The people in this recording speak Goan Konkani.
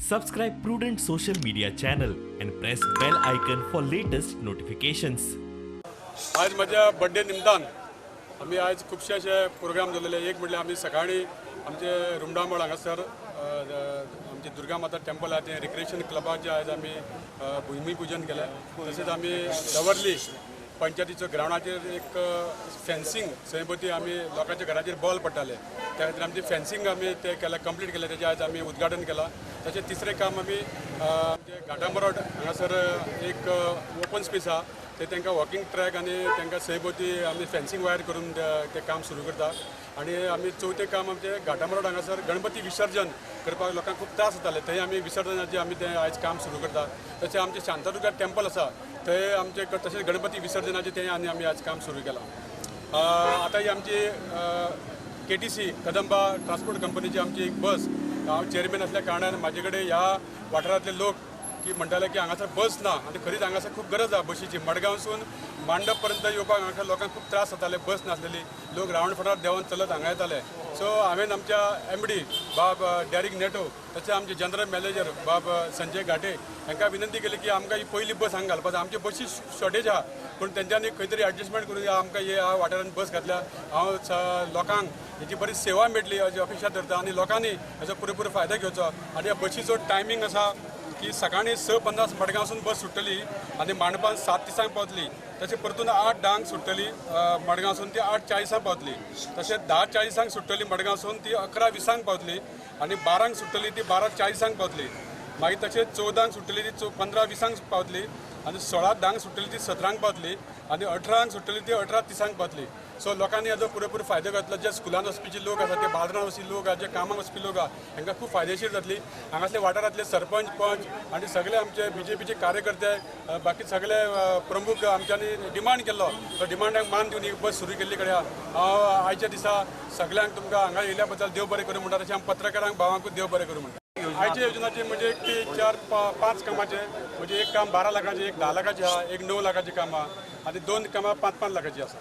Subscribe Prudent Social Media channel and press bell icon for latest notifications. आज माझ्या बर्थडे निमतान आमी आयज खुबशे अशे प्रोग्राम जाल्ले. एक म्हटल्यार आमी सकाळीं आमचे रुमडामळ हांगासर आमचे दुर्गा माता टेम्पल आहा तें रिक्रिएशन क्लबाचें आयज आमी भुमिपूजन केलें. तशेंच आमी दवर्ली पंचायतीचो ग्रावंडाचेर एक फेन्सिंग सैबती आमी लोकांच्या घराचेर बॉल पडटाले त्या खातीर आमची फेन्सिंग आमी ते केलें, कंप्लीट केलें, तेजें आयज आमी उद्घाटन केलां. तशेंच तिसरें काम आमी आमचे घाटामरोड हांगासर एक ओपन स्पेस आहा ते तांकां वॉकिंग ट्रॅक आनी तांकां सैबती आमी फेन्सिंग वायर करून तें काम सुरू करता. आनी आमी चवथें काम आमचें घाटामरोड हांगासर गणपती विसर्जन करपाक लोकांक खूब त्रास जाताले थंय आमी विसर्जनाचें आमी तें आयज काम सुरू करता. तशें आमचें शांतादुर्गा टेम्पल आसा थंय आमचें तशेंच गणपती विसर्जनाचें तें आनी आमी आज काम सुरू केलां. आतां ही आमची KTC Kadamba transport कंपनीची आमची एक बस, हांव चेअरमॅन आसल्या कारणान म्हाजे कडेन ह्या वाठारांतले लोक की म्हणटाले की हांगासर बस ना आनी खरीच हांगासर खूब गरज आसा बशीची. मडगांवसून मांडप पर्यंत येवपाक हांगासर लोकांक खूब त्रास जाताले, बस नासलेली, लोक रावण फटार देंवन चलत हांगा येताले. सो हांवें आमच्या MD बाब डॅरिक नेटो तशें आमचे जनरल मॅनेजर बाब संजय घाटे हांकां विनंती केली की आमकां ही पयली बस हांगा घालपाक जाय. आमची बशी शॉर्टेज आहा पूण तेंच्यांनी खंय तरी एडजस्टमेंट करून आमकां ह्या वाठारांत बस घातल्या. हांव लोकांक हेची बरी सेवा मेळटली अशी अपेक्षा धरता आनी लोकांनी हेचो पुरेपूर फायदो घेवचो. आनी ह्या बशीचो टायमींग आसा की सकाळीं 6:50 मडगांवसून बस सुट्टली आनी मांडपान 7:30 पावतली. तशें परतून 8:10 सुट्टली मडगांवसून ती 8:40 पावतली. तशें 10:40 सुट्टली मडगांवसून ती 11:20 पावतली आनी 12 सुट्टली ती 12:40 पावतली. मागीर तशें 14 सुट्टली ती 15:20 पावतली आनी 16:10 सुट्टली ती 17 पावतली आनी 18 सुट्टली ती 18:30 पावतली. सो लोकांनी हाजो पुरेपूर फायदो घेतलो. जे स्कुलान वचपी लोक आसा, ते बाजारान वचपी लोक आसा, जे कामाक वचपी लोक आसा, हांकां खूब फायदेशीर जातली. हांगासले वाठारांतले सरपंच पंच आनी सगळे आमचे BJPचे कार्यकर्ते बाकी सगळे प्रमुख आमच्यांनी डिमांड केल्लो, तो डिमांडाक मान दिवन ही बस सुरू केल्ली कडेन हांव आयच्या दिसा सगळ्यांक तुमकां हांगा येयल्या बद्दल देव बरें करूं म्हणटा. तशें आमी पत्रकारांक भावांकूय देव बरें करूं म्हणटा. आयच्या योजनाचे म्हणजे एक ते 4 5 कामाचे, म्हणजे एक काम 12 लाखाचें, एक 10 लाखाचें आहा, एक 9 लाखाचें काम आहा आनी 2 कामां 5-5 लाखाचीं आसा.